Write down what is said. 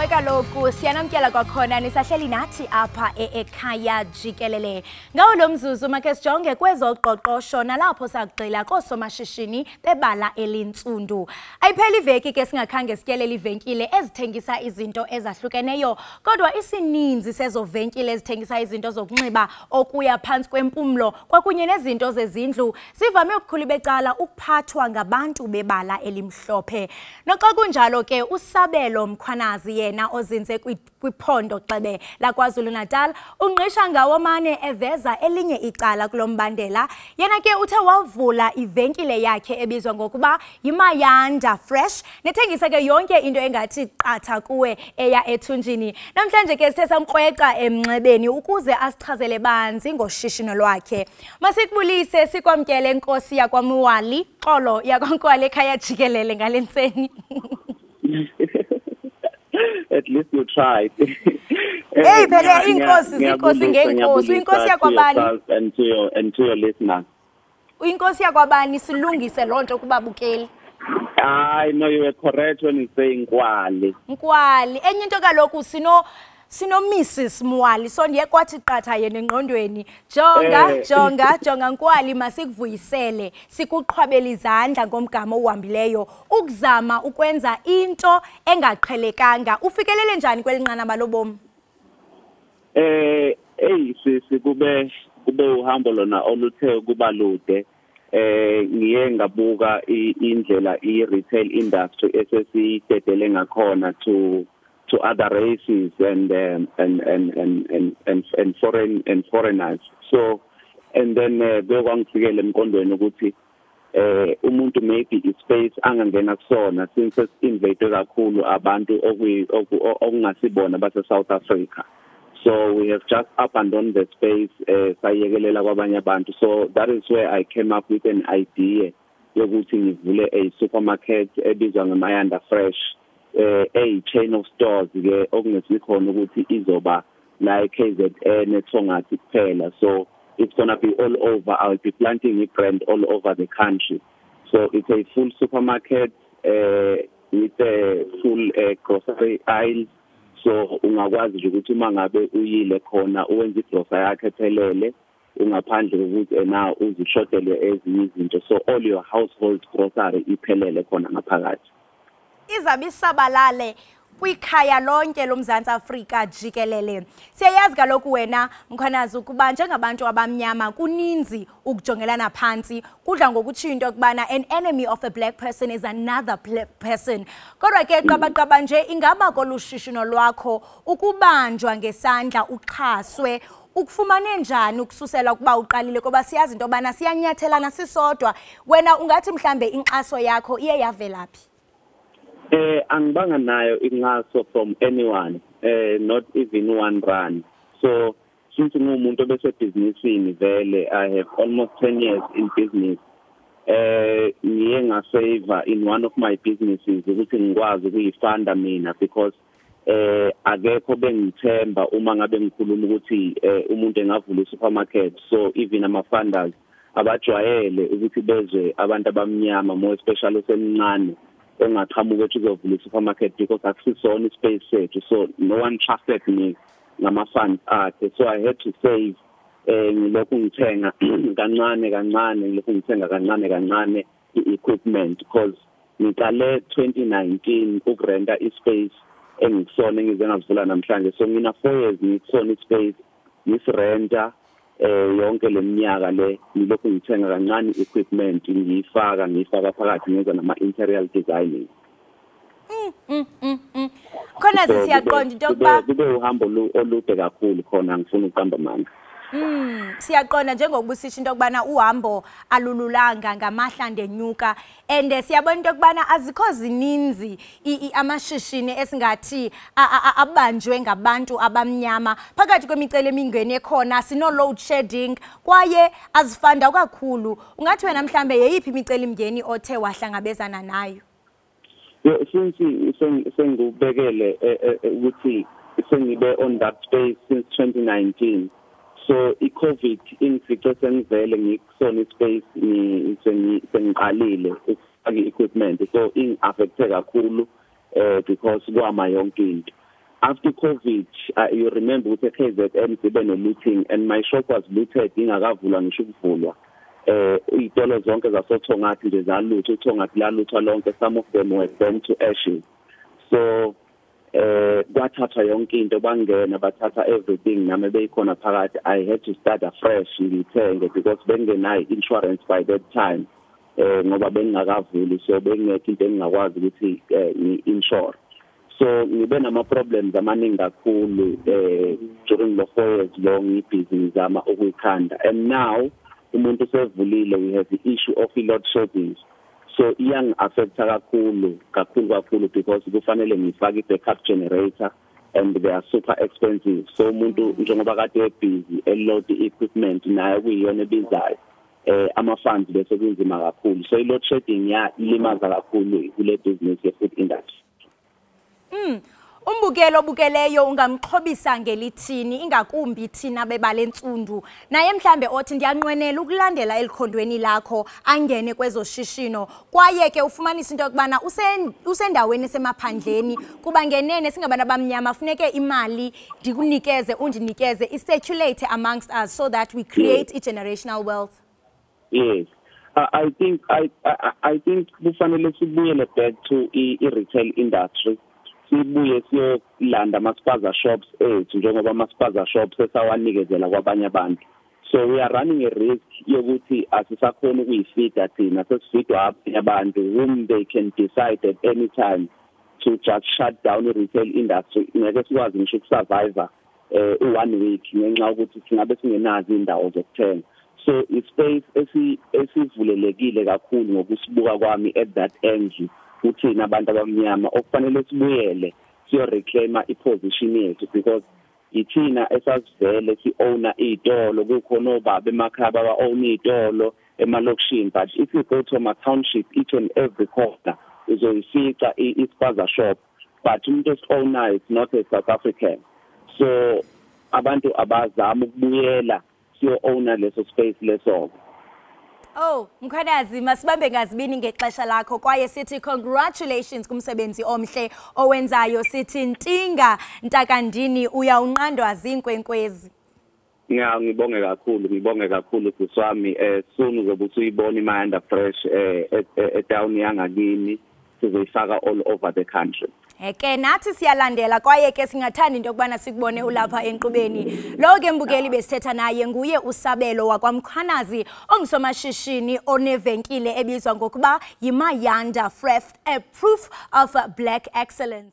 Ewe kaloku siyanamkela kwakhona nisahleli nathi apha ekhaya jikelele. Ngawo lo mzuzu makhe sijonge kwezoqoqosho nalapho sakugxila koosomashishini bebala elintsundu. Ayipheli iveki ke singakhange sityelele ivenkile ezithengisa izinto ezahlukeneyo, kodwa isininzi sezo venkile ezithengisa izinto zokunxiba okuya phantsi kwempumlo kwakunye nezinto zezindlu zivame ubukhulu becala ukuphathwa ngabantu bebala elimhlophe. Noxa kunjalo ke uSabelo Mkhwanazi yena ozinze kwiphondo xebe laKwaZulu-Natal ungqisha ngawo mane eveza elinye icala kulo mbandela. Yena ke uthe wavula ivenkile yakhe ebizwa ngokuba yiMayanda Fresh nethengisa ke yonke into engathi qatha kuwe eya ethunjini. Namhlanje ke sithe samkrweca emnxebeni ukuze asichazele banzi ngoshishino lwakhe. Masikubulise sikwamkele Nkosi yakwaMwali, xolo yakwaNkwali ekhaya jikelele ngale ntseni. At least you tried. Hey phela inkosi zinkosi ngenkosi, inkosi yakwabani and to your listeners. Inkosi yakwabani, silungise lonto kubabukeli. I know you were correct when you say Nkwali. Nkwali. Enye into kaloku sino Mrs Mwali, so ndiye kwathi qatha yena engqondweni. Jonga, jonga, jonga Nkwali, masikuvuyisele, sikuqhwabela izandla ngomgama ohambileyo ukuzama ukwenza into engaqhelekanga. Ufikelele njani kweli nqanaba lobomi? Hey sisi, kube uhambo lona oluthe kuba lude. Ngiye ngabuka indlela i-retail industry esesiyidedele ngakhona to other races and foreign and foreigners. So and then kuye kwangifikela emqondweni ukuthi umuntu maybe ispace angangena kusona, since invade kakhulu abantu okungasibona base South Africa. So we have just abandoned the space, sayekelela kwabanye abantu. So that is where I came up with an idea yokuthi ngivule a supermarket ebizwa ngeMayanda Fresh, a chain of stores ke okungesikhona ukuthi izoba la eKZN eThongathi kuphela. So it's going to be all over. I'll be planting a brand all over the country. So it's a full supermarket with a full grocery aisle. So ungakwazi nje ukuthi uma ngabe uyile khona uwenza igrosa yakhe ephelele ungaphandle kokuthi ena uzishodele ezinye izinto. So all your household grocery iphelele khona ngaphakathi. Izabe isabalale kwikhaya lonke loMzantsi Afrika jikelele. Siyayazi kaloku wena Mkhwanazi ukuba njengabantu abamnyama kuninzi ukujongelana phantsi, kudla ngokutshiwo into yokubana an enemy of a black person is another person. Kodwa ke qabaqaba nje, ingaba kolu shishino lwakho ukubanjwa ngesandla uxhaswe ukufumane njani ukususela ukuba uqalile, ngoba siyazi into yobana siyanyathelana sisodwa? Wena ungathi mhlambe inkxaso yakho iye yavelaphi? Angibanga nayo inxaso from anyone, not even R1. So since ngumuntu obesebhizinisini vele, I have almost 10 years in business. Ngiye ngasave in one of my businesses ukuthi ngikwazi ukuyifunda mina, because akekho bengithemba uma ngabe ngikhuluma ukuthi umuntu engavula supermarket. So even ama funders abajwayele ukuthi bezwe abantu abamnyama, more especially osemncane ongaqhamuka ethi uzovula i-supermarket, because akusisona ispace sethu. So no one trusted me ngama-funds akhe, so I had to save. Ngilokhu ngithenga kancane kancane, ngilokhu ngithenga kancane kancane i-equipment, because ngiqale 2019 ukurenta ispace engikusona engize ngavula namhlanje. So ngina 4 years ngikusona ispace ngisirenta. Yonke leminyaka le ngilokhu ngithenga kancane equipment, ngiyifaka phakathi, ngenza nama interior designing. Khona siyaqonda into yokuba kube uhambo olude kakhulu khona, ngifuna ukuqamba amanga. Siyaqonda njengokuba usisho into yokubana uhambo alululanga ngamahla ndenyuka, and siyabona into yokubana azikho zininzi amashishini esingathi abanjwe ngabantu abamnyama. Phakathi kwemicelimingeni ekhona sino load shedding kwaye azifanda kakhulu. Ungathi wena mhlambe yeyiphi imicelimngeni othe wahlangabezana nayo? Yo, since sengubekele ukuthi sengibe on that space since 2019, so i-COVID ingifice sengivele ngikusona ispace, sengiqalile ukufaka i-equipment, so ingi-affecte kakhulu because kwama yonke into. After COVID, you remember ukuthi KZN sibe no looting, and my shop was looted ingakavulwa ngisho ukuvulwa. Izitolo zonke zasoThongathi nje zalutha, uThongathi laluthwa lonke, some of them were burned to ashes. So kwathathwa yonke into, bangena bathatha everything, nami beyikhona phakathi. I had to start afresh, ngithenge, because bengenayo insurance by that time, ngoba bengingakavuli, so bengekho into engingakwazi ukuthi ngi-insure. So ngibe nama problems amaningi kakhulu during the 4 years long ibhizinisi ngizama ukuyikhanda. And now umuntu usevulile, we have the issue of load shedding, so iyang-affecta kakhulu kakhulu kakhulu, because kufanele ngifake i-backup generator and they are super expensive. So umuntu njengoba kade ebusy eload equipment nayo kuyiyona ebizayo, ama-funds bese kunzima kakhulu. So i-load shedding yalimaza kakhulu kule business ye-food industry. Umbukelo obukeleyo ungamxhobisa ngelithini, ingakumbi thina bebalentsundu, naye mhlambe othi ndiyanqwenela ukulandela elikhondweni lakho, angene kwezoshishino, kwaye ke ufumanisa into yokubana usendaweni esemaphandleni, kuba ngenene singabantu abamnyama funeke imali ndikunikeze undinikeze i-circulate amongst us so that we create i-generational wealth? Yes. I think kufanele sibuyele back to i-retail industry, sibuye siyolanda ama-spaza shops ethu, njengoba ama-spaza shops esawanikezela kwabanye abantu. So we are running a risk yokuthi asisakhona ukuyifida thina, sesifidwa abanye abantu whom they can decide at any time to just shut down i-retail industry. Ngeke sikwazi ngisho ukusurvive u-one week ngenxa yokuthi singabe singenazo indawo zokuthenga. So i-space esivulelekile kakhulu ngokusibuka kwami at that angle, kuthina abantu abamnyama okufanele sibuyele siyo-reclaima i-position yethu, because ithina esasivele si-owna iy'tolo, kukhona obaba emakhaya baba-own iy'tolo emalokishini. But if you go to ama-township, each and every corner uzoyifica i-spaza shop, but umuntu esi-ownayo is not a South African. So abantu abazama ukubuyela siyo-owna leso space leso. Oh, Mkhwanazi, masibambe ngazibini ngexesha lakho, kwaye sithi congratulations kumsebenzi omhle owenzayo. Sithi ntinga ntakandini, uyawunqandwa zinkwenkwezi. Ngibonge kakhulu, ngibonge kakhulu sisi wami. Soon uzobe usuyibona iMayanda Fresh etown yangakini, sizoyifaka all over the country. Ke nathi siyalandela, kwaye ke singathanda into yokubana sikubone ulapha enkqubeni. Lo ke mbukeli besithetha naye nguye uSabelo wakwaMkhwanazi, ongusomashishini onevenkile ebizwa ngokuba yiMayanda Fresh, a proof of black excellence.